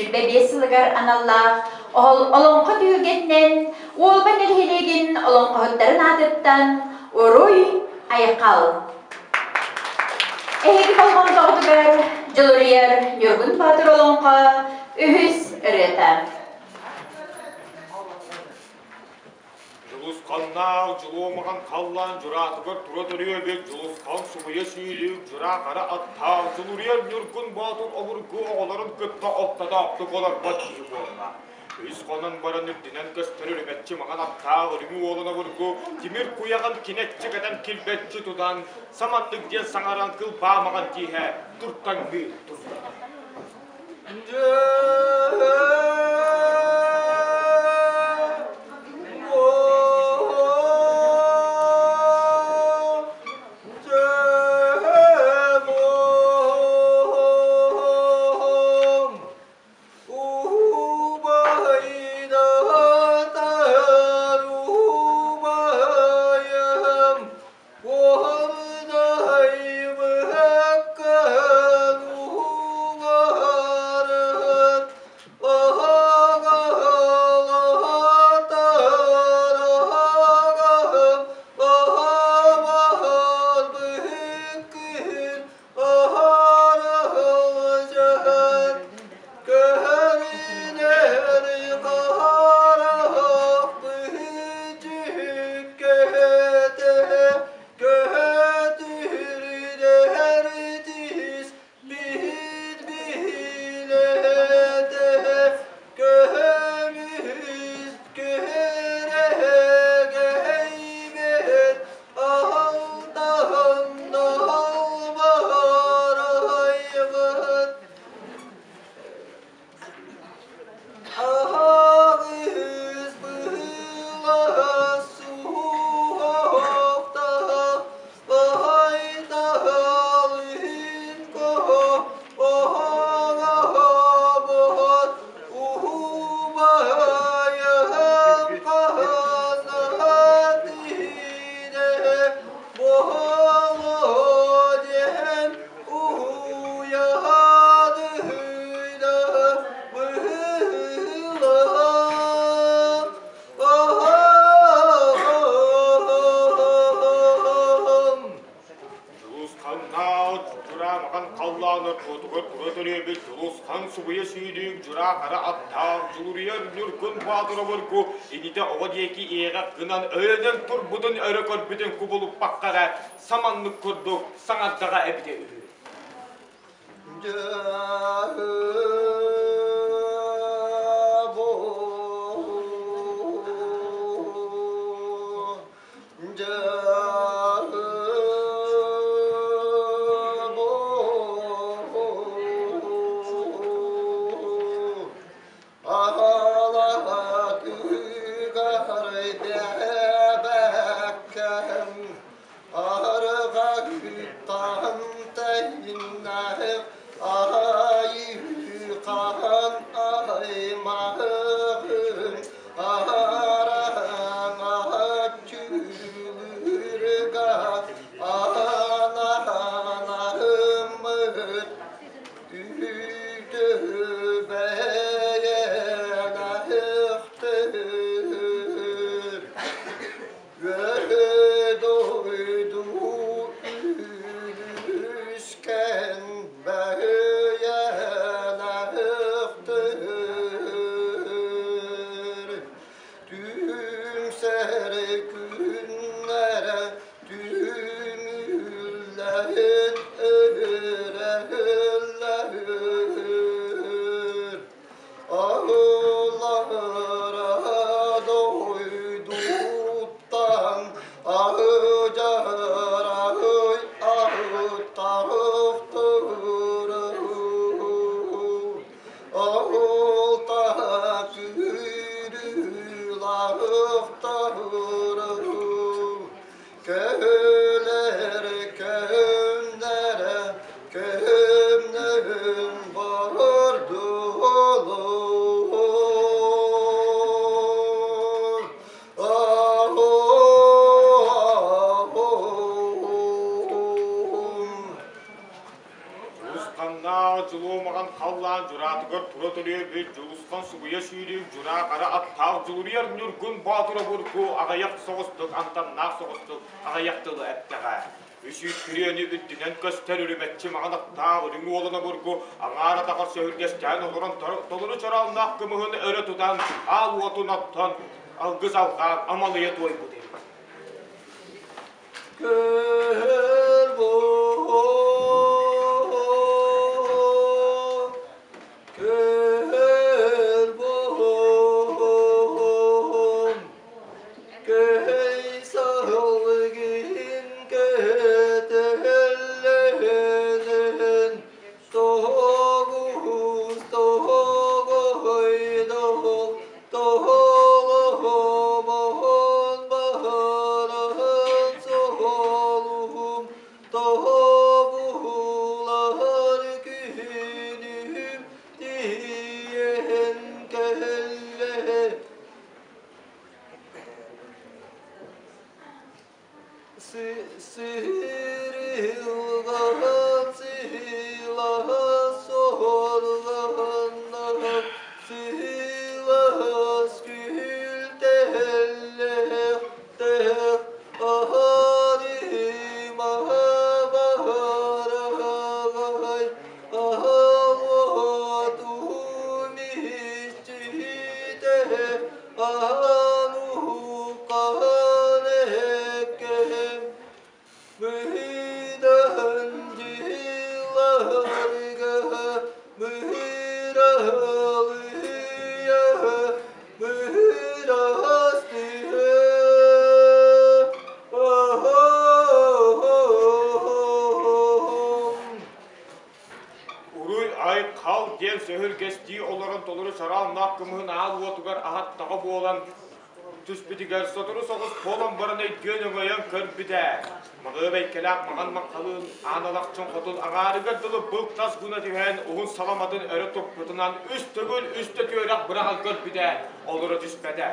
125 сылыгар аналлаах Олоҥхо түһүлгэтинэн Уолба нэһилиэгин олоҥхоһуттарын аатыттан Уруй Айхал! Эһиги болҕомтоҕутугар Дьулуруйар Ньургун Боотур олоҥхо үһүс ырыата. Дьулусханнаах дьулуомаҕан халлаан дьураатыгар тура төрүөбүт Дьулусхан субуйа сүүрүк дьураа хара аттаах Дьулуруйар Ньургун Боотур обургу оҕолорун кытта ортотоохтук олорбот киһи буолла. Үс хонон баран үрдүнэн көстөр үрүмэччи маҥан аттаах үрүҥү уолун обургу тимир куйаҕын кинэччи кэтэн килбэччи тутан саманнык диэн саҥаран кылбаамаҕан тииһэ туртаҥныы турда. Убайым, Дьулусханнаах дьураамахан халлаан ортотугар тура төрүөбүт Дьулусхан субуйа сүүрүүк дьураа хара аттаах Дьулуруйар Ньургун Боотур обургу инитэ оҕо диэки иэҕэх гынан өйөнөн турбутун өрө көрбүтүн кубулуппакка эрэ саманнык курдук саҥардаҕа эбитэ үһү. Дьулуус ханнаах дьулуомаҕан халлаан дьураатыгар тура төрүө төрүөбүт Дьулусхан субуйа сүүрүүк дьураа хара аттаах Дьулуруйар Ньургун Боотур обургу аҕыйах соҕустук амтаннаах соҕустук аҕыйах тылы эттэҕэ. Үс үүт күрүөнү үрдүнэн көстөр үрүмэччи маҥан аттаах үрүҥ уолун обургу аҥаар атаҕар сөһүргэстээн олорон толору чороонноох кымыһын өрө тутан аал уотун оттон алгыс алҕаан амалыйа туойбут эбит. Көр көр буом, көй саһылгын көтөллөнөн, тоҕус тоҕойдоох тоҕоһомоһон баһараһын соһолуһум, тоһобуһулар күнүм тиийэн кэллэ. Сырылҕан сыылаһа соһорланна, сыылас күлтэллэхтэх аһарыма баһарагай аһалуотун иччитэ аануххан эккэм Мыдан дьылларга мыыралыйа мырастыһа. Уруй айхал диэн сөһүргэстии олорон толору чарааннаах кымыһын аал уотугар аһаттаҕа буолан түспүтүгэр сотору соҕус буолан баран өйдүөн өҥөйөн көрбүтэ. Маҕыа бэйкэлээх маҥан маҥхалыын аан алахчын хотун аҥаарыгар дылы былтас гына түһэн уһун саламатын өрө туппутунан үс төгүл үстэ түөрэх быраҕан көрбүтэ, олоро түспэтэ.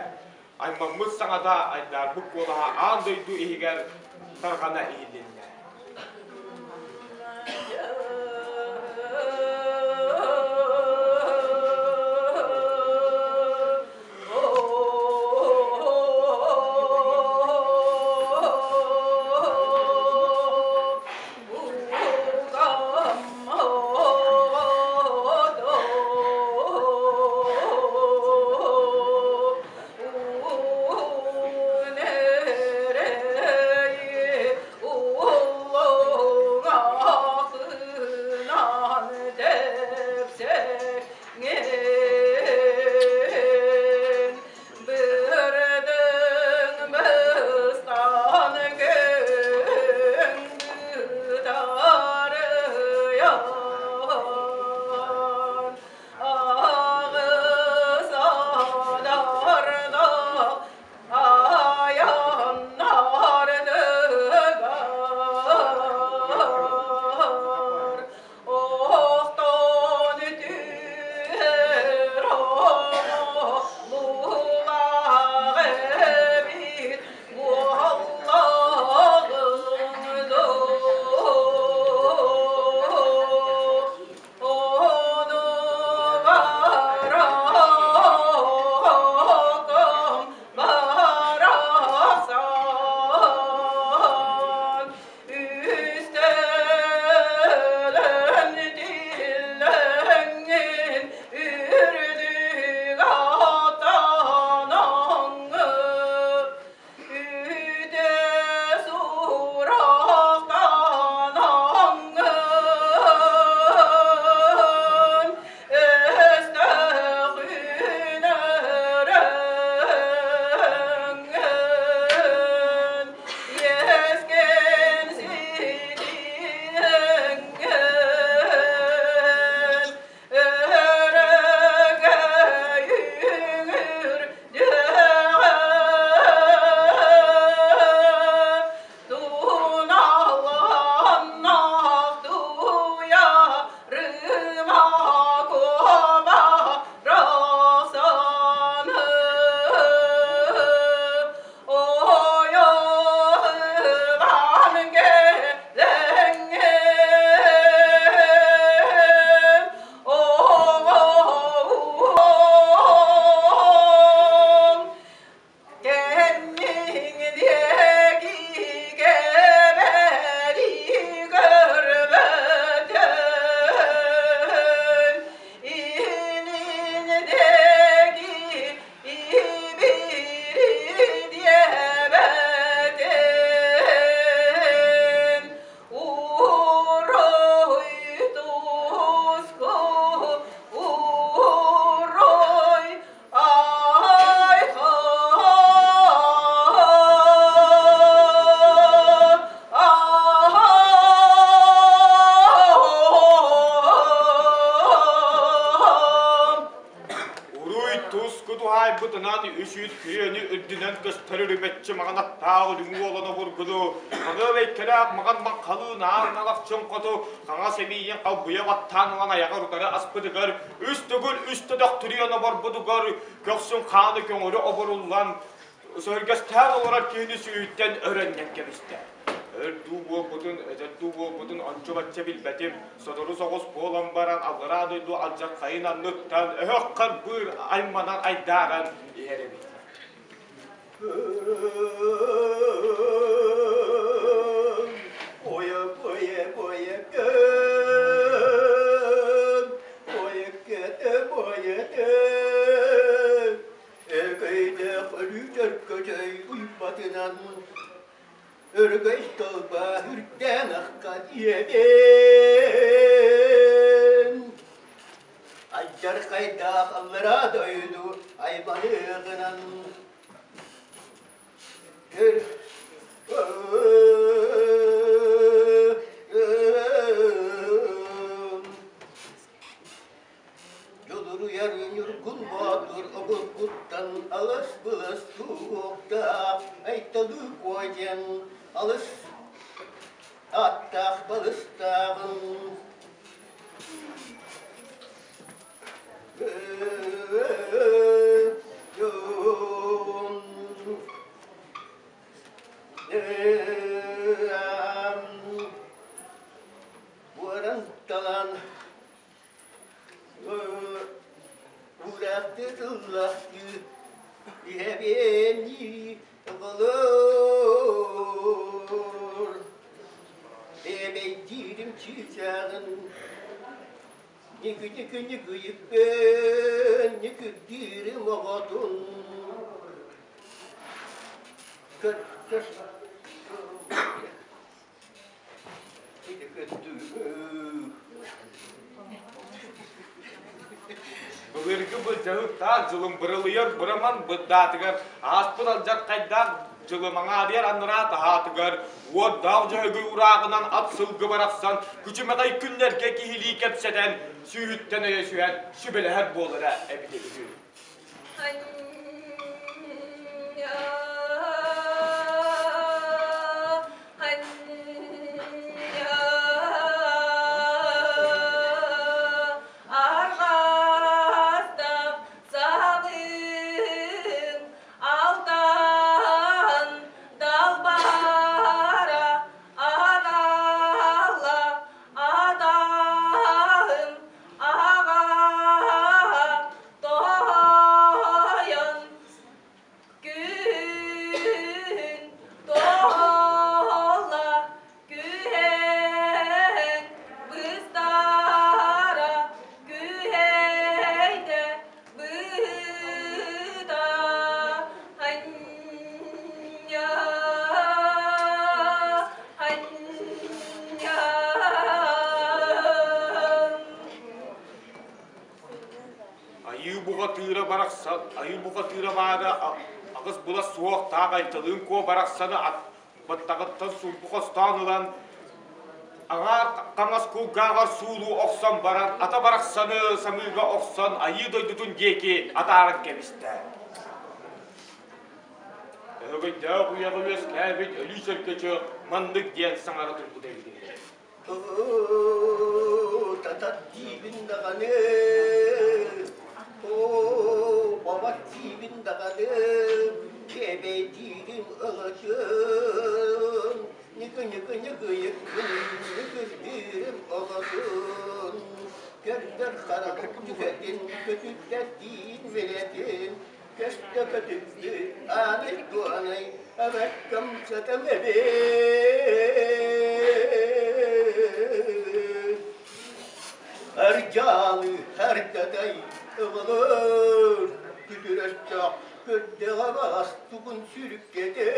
Аймаммыт саҥата айдаарбыт куолаһа аан дойду иһигэр тарҕана иһилиннэ. Туску туһаайбытынан үс үүт күрүөнү үрдүнэн көстөр үрүмэччи маҕан аттаах үрүҥ уолан обургуну, хаҥыл эйкэлээх маҕан маҥхалыы наан алахчын хоту хаҥас эмиийин халбыйа баттаан ылан айаҕар утары аспытыгар үс төгүл үс төгүл оборбутугар көхсүн хааны көҥүрү оборуллан сөргэстээн олорор киһини сүүһүттэн өрөннөн кэбистэ. Өр дуу буолбутун, өтөр дуу буолбутун ончу-бачча билбэтим. Сотору соҕус буолан баран аллараа дойду алдьархайын анныттан өһөх харбыыр айманан айдааран иһэр эбит. Ойа, ойа, ойа, Өкөйдөөх өлүүтэр көтөй уйбатынан өрөгөй тылба үрдээн ахха диэбин. Алдьархайдаах аллараа дойду айбалыгынан Дьулуруйар Ньургун Боотур обургуттан алыс-былас туохтаах Айталыы Куо диэн алыс ааттаах балыстааҕын Буоран талан Уураахтыы тыллахтыы иһэбиэннии оҕолоор, Бэйдиирим чыычааҕын ньүкү-ньүкү-ньүкүйүкпүн ньүкүрдүүрүм оҕотун Көр, көр Былыргы былдьаһыктаах дьылым бырылыйар быраман бырдаатыгар, ааспыт алдьархайдаах дьылым аҥаарыйар анараа таһаатыгар, уордаах дьөһөгөй урааҕынан ат сылгы барахсан күчүмэҕэй күннэргэ киһилии кэпсэтэн, сүүһүттэн өйөсүһэн сүбэлэһэр буолара эбитэ үһү. Арҕастах саҕын алтан далбара аналла атаһын аҕа тоойон күн туола күһэҥ быстара күһэйдэ быта анньа анньа. Айыы буҕатыыра барахсан, айыы буҕатыыра баара аҕыс була суох таах Айталыын Куо барахсаны баттаҕыттан сулбу хостоон ылан, аҥаар хаҥас кулгааҕар суулуу охсон баран, ата барахсаны самыыга охсон айыы дойдутун диэки атааран кэбистэ. Өһөгөйдөөх үйэҕэ үөскээбит өлүү сөргөчө маннык диэн саҥара турбут эбит. Татар диибин даҕаны, оо, бабат диибин даҕаны, кэбэйдиирим ылытын, ньыкы-ньыкы-ньыкыйыккын ньыкырдыырым оҕотун, көрдөр хараҕым түгэтин, көтүттэрдиин билэтин, көстө көтүппүт аанай дуонай абаккам сатам эбит. Ардьаалы ардатай оҕолор күтүрөстөөх көрдөҕө баҕас тугун сүрүккэтэй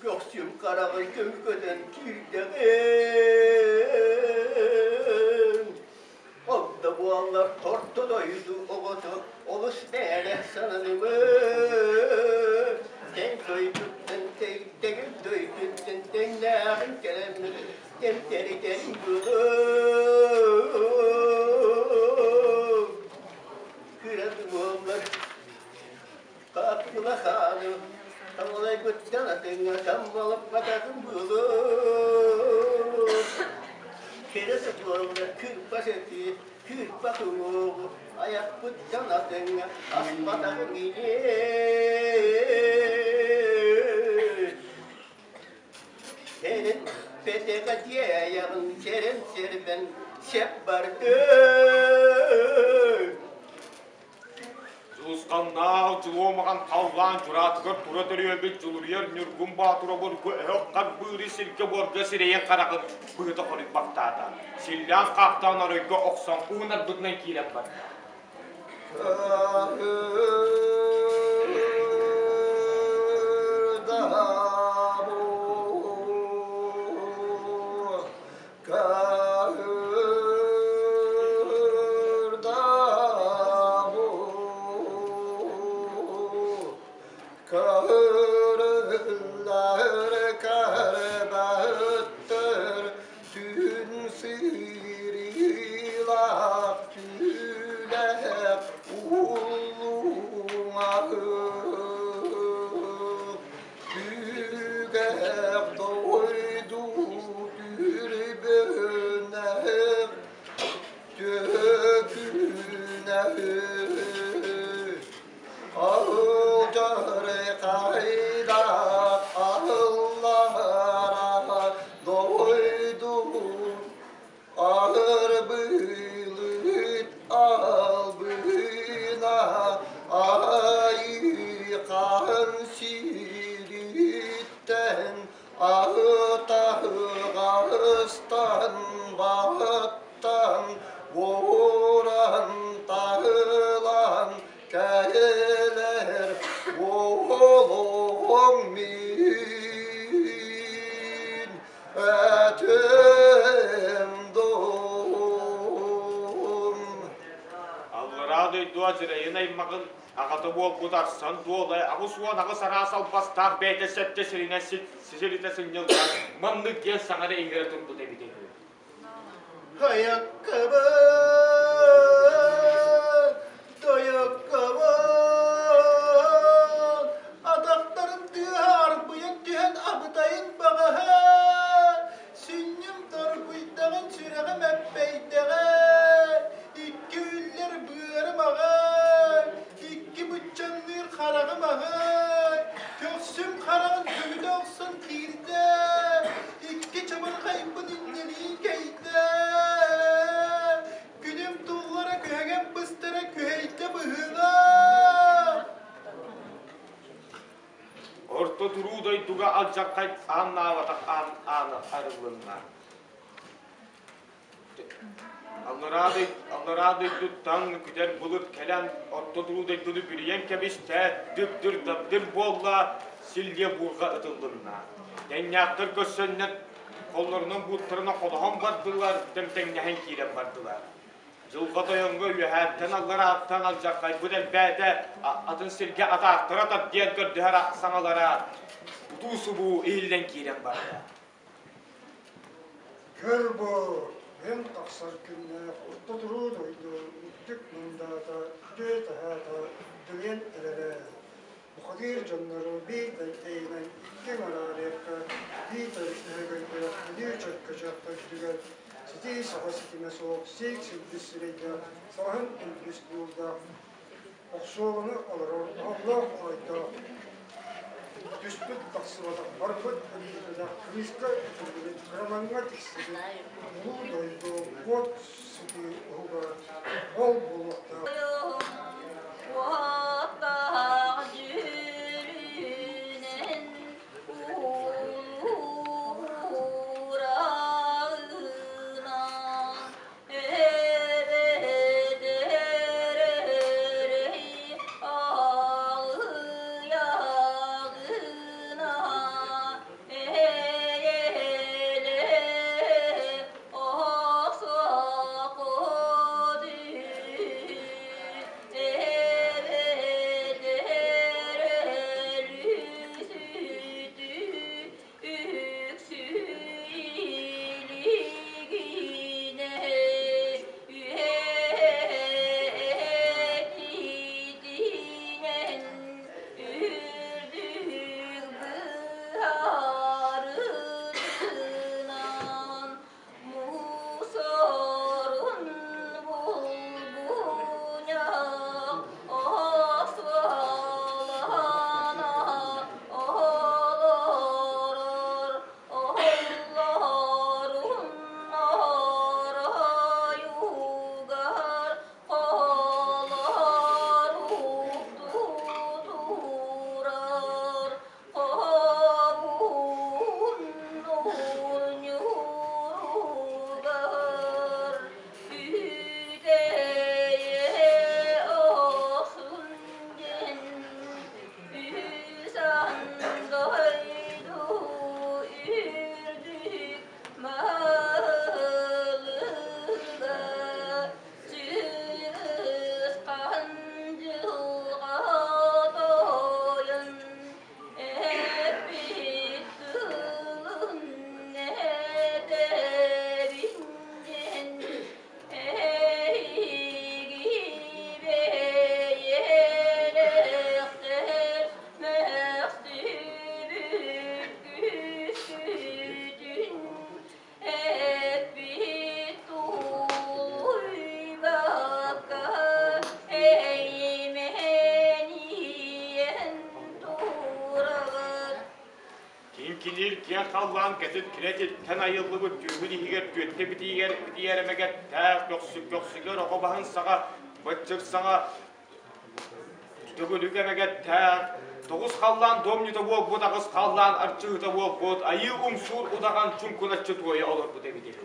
көхсүм хараҕын көмкөтөн киирдэҕин. Ол да буоллар орто дойду оҕото олус мээнэ сананымы. Тэҥ дойдуттан тэгил дойдуттан тэҥнээҕин кэлэммит тэмтэритэн булуу. Таҥалайбыттан атыҥҥа таммалаппатаҕым буолуо. Кэрэ сытыарыллар кырбас эти, кыырпах уҥуоҕу айахпыттан атыҥҥа аспатаҕым ини. Сэрин бэтэҕэ дьиэйэҕин сэрин сирбэн сеп барды. Дьулусханнаах дьулуомаҕан халлаан дьураатыгар тура төрүөбүт Дьулуруйар Ньургун Боотур обургу өһөх харбыыры сиргэ-буорга сирэйин-хараҕын быһыта хоруйбахтаата. Силлээн хаахтаан оройго охсон уунарбытынан киирэн барда. Кыһырыллар түүн сыырыылаах түүлээх уллуҥаһык Түгэх дойду түрбүнэһик түкүнэһик Алдьархайда аллара дойду Арбылыт албына айыхан сириттэн атаҕастан баттан буоран таһылан кэлэр буолуом мин Этим дум. Аллараа дойду адьырайын аймаҕын аҕата буолбут Арсан Дуолай 88 араас албастаах бэйэтэ сэттэ сиринэн силитэ сынньыллан маннык диэн саҥара иҥэрэ турбут эбитэ үһү. Хайаккабын, тойоккабын, атахтарын тыаһа арбыйан түһэн абытайын баҕаһа, сүнньүм торгуйдаҕын сүрэҕим эппэйдэҕэ, икки үллэр быарым аҕай, икки быччаҥныыр хараҕым аҕай, көхсүм хараҕын көбүтэ охсон киирдэ, икки чабырҕайбын иннэлии кэйдэ, күнүм туллара күһэҥэм быстара күһэйдэ быһыылаах. Орто туруу дойдуга алдьархай ааннаабатах аан аана арыллынна. Аллараа дойдуттан күдэр былыт кэлэн орто туруу дойдуну бүрүйэн кэбистэ, дып-дыр-дабдыр буолла, силлиэ буурҕа ытыллынна. Тэҥнээхтэр көрсөннөр холлорунан бууттарына холоһон бардылар, тэмтэҥнэһэн киирэн бардылар. Дьылҕа тойоҥҥо үөһээттэн алларааттан алдьархайбыт элбээтэ, атын сиргэ атаахтара тат диэн көрдөһөр саҥалара утуу-субуу иһиллэн киирэн барда. Көр бу, күн тахсар күннээх орто туруу дойду үрдүк мындаата, үтүө-таһаата үрдүлүөн эрэрэ. Бухатыыр дьоннору биир бэлтэйинэн икки аҥараарыахха, биир өһөгөйдөөх Бүлүү чөккөчөх төрдүгэр ситии саха ситимэ суох сиик силбис сирэйдээх саҕаһын илбис буурдаах охсуоланы олорор оһоллоох оройдоох түспүт тахсыбатах барбыт өлбүтэх кырыыска үтүрүлүбүт кырамаҥҥа тиксибит улуу дойду уот сытыы уһуга ол буолуохтаах. Уоттаах дьүрүнэн уулуураҕына халлаан кэтит кирэтиттэн айыллыбыт түүһүн иһигэр түөттэ битиигэр битиэрэмэгэттээх көхсү көхсүгэр оҕо баһын саҕа быччык саҕа төгүрүк эмэгэттээх тоҕус халлаан домньута буолбут аҕыс халлаан арчыһыта буолбут айыы умсуур удаҕан чуҥкуначчы туойа олорбут эбит үһү.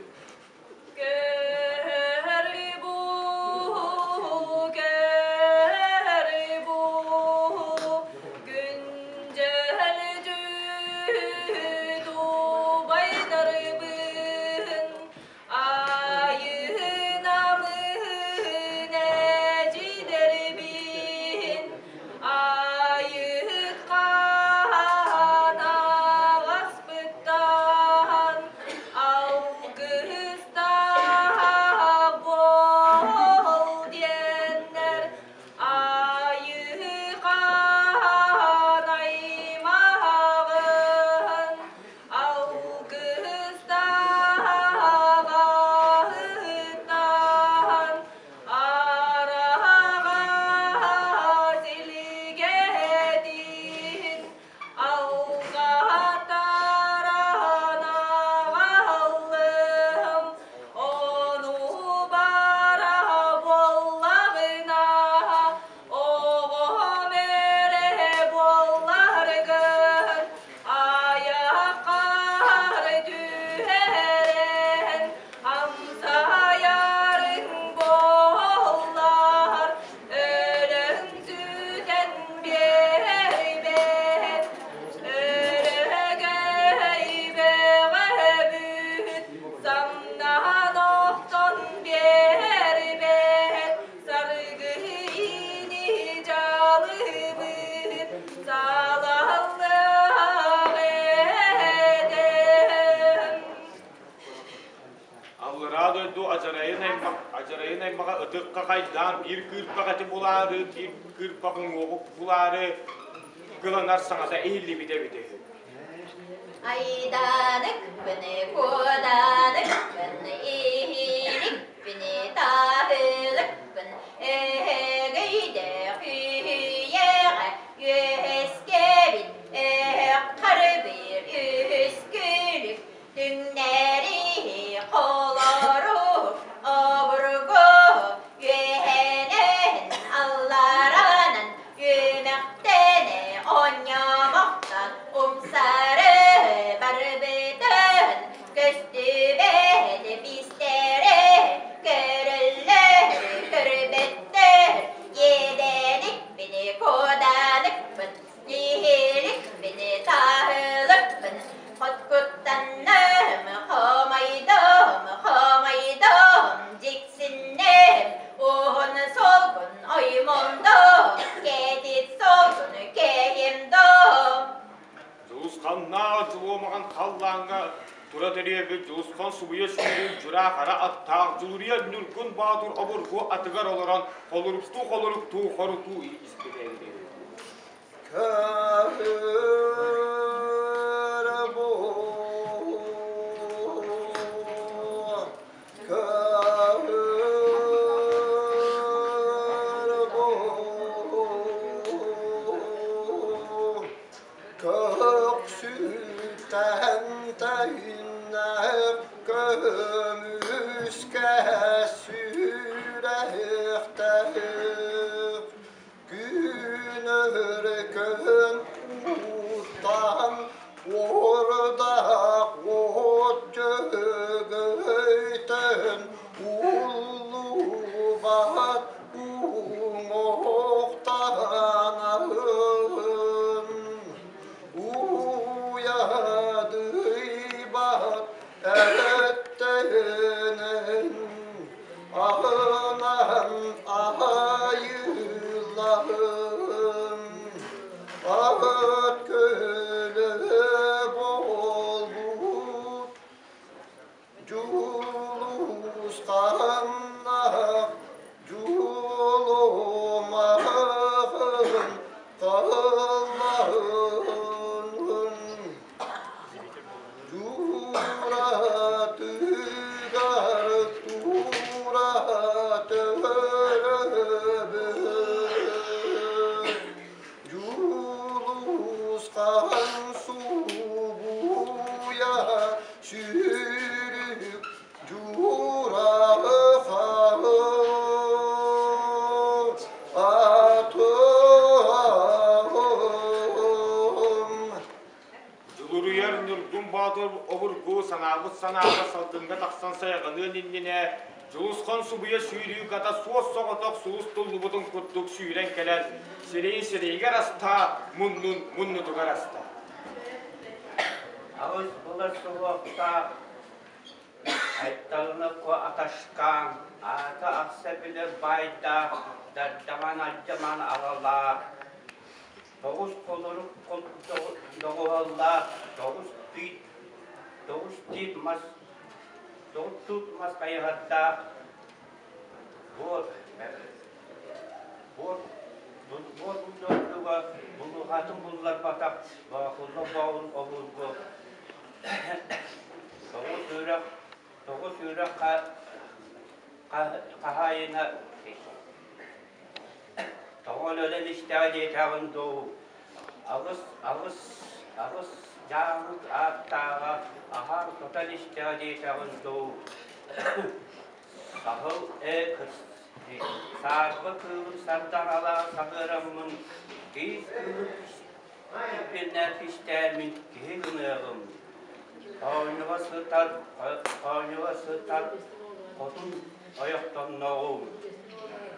Алгыстаах буол диэннэр айыыхаан аймаҕын алгыстаах аһыттаан араҕас илгэтин Алҕаһатаран аҕаллым, ону бара буоллаҕына, оҕом эрэ буолларгын, айаххар түһэрэн, амсайарыҥ буоллар, өлөн сүтэн биэрбэт, өрөгөй бөҕөбүт, самнаан охтон биэрбэт, саргы ини дьалыбыт, салаллаах эдэм. Аллараа дойду адьарайын аймах, адьарайын аймаҕа ытык хахайдаан биир кыырпах эти булаары, биир кыырпах уҥуоҕу булаары кыланар саҥата иһиллибит эбит үһү. Айданык быны куоданык быны иһиник быны таһылык бын эһэгейдэх үһүйэҕэ үөскэбит эһэх харбыыр үһүскүлүк Түҥнэри холору обургу үөһэнэн алларанан үөмэхтэнэ оонньоомохтон умсары барбытын көстүбэт биистэрэ көрөллөр көрбөттөр иэдэникпини куоданыппын Иһиликпин, таһылыкпын, хоткуттанным, хомойдум, хомойдум, дьиксинним, уһун солгун оймондум, кэтит солгун кэһимдум. Дьулусханнаах дьулуомаҕан халлааҥҥа тура төрүөбүт Дьулусхан субуйа сүүрүк дьураа хара аттаах Дьулуруйар Ньургун Боотур обургу атыгар олорон холоруктуу-холоруктуу хорутуу испит эбит. Көксүтэн тэйиннээх көмүскэ сүрэхтээх Күн өркөн уутан уордаах уот дьөгөйтөн уллубат уҥуохтанарын уйадыйбат эттэнэн аһынан аһайыылаах. обургу санаабыт санаата салгыҥҥа тахсан сайаҕыныан иннинэ Дьулусхан субуйа сүүрүү гата суос-соҕотох сулус туллубутун курдук сүүрэн кэлэн сирэйин сирэйигэр аста, муннун муннутугар аста. Аҕыс былыр суһуохтаах Айталына Куо аташкаан, аата ахса билэр баайдаах, дардаман алдьаман аҕалаах, тоҕус холорук доҕуһаллаах, тоҕус тиит, тоҕус тиит мас, тоҕус туут мас хайыһардаах, буор, буор, буор дойдуга булуһатын булларбатах Боохулла боҕун обургу Тоҕус үрэх, тоҕус үрэх хаһаайына тоҕо өлөн истэҕэ диэтэҕин дуу, аҕыс, аҕыс, аҕыс дьааҥык ааттааҕа аһаан тотон истэҕэ диэтэҕин дуу, саһыл ээ саарба кыылын сардаҥалаах саһыараммын, киис кыылын Киппиэннээх кистээммин киһи гыныаҕым, Оонньуга сытар, оонньуга сытар хотун ойохтонноҕум,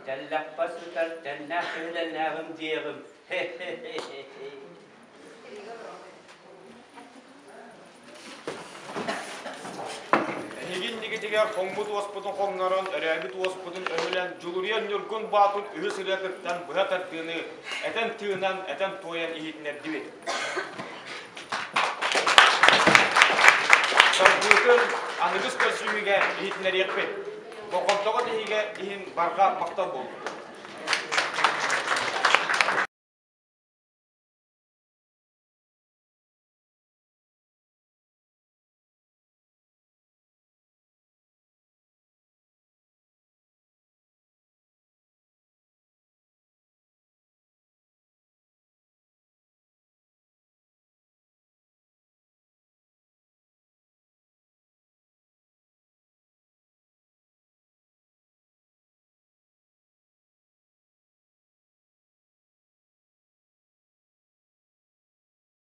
Тэллэххэ сытар тэннээх киһилэннээҕим диэҕим, хе-хе-хе-хе. Эһиги иннигитигэр хоҥмут уоспутун хоҥнорон, өрөөбүт уоспутун өһүлэн, Дьулуруйан Ньургун Боотур үһүс ырыатыттан быһа тардыыны этэн-тыынан, этэн-туойан иһитиннэрдибит. Салгыытын аныгыс көрсүһүүгэ иһитиннэриэхпит. Болҕомтоҕут иһигэ иһин барҕа махтал буоллун.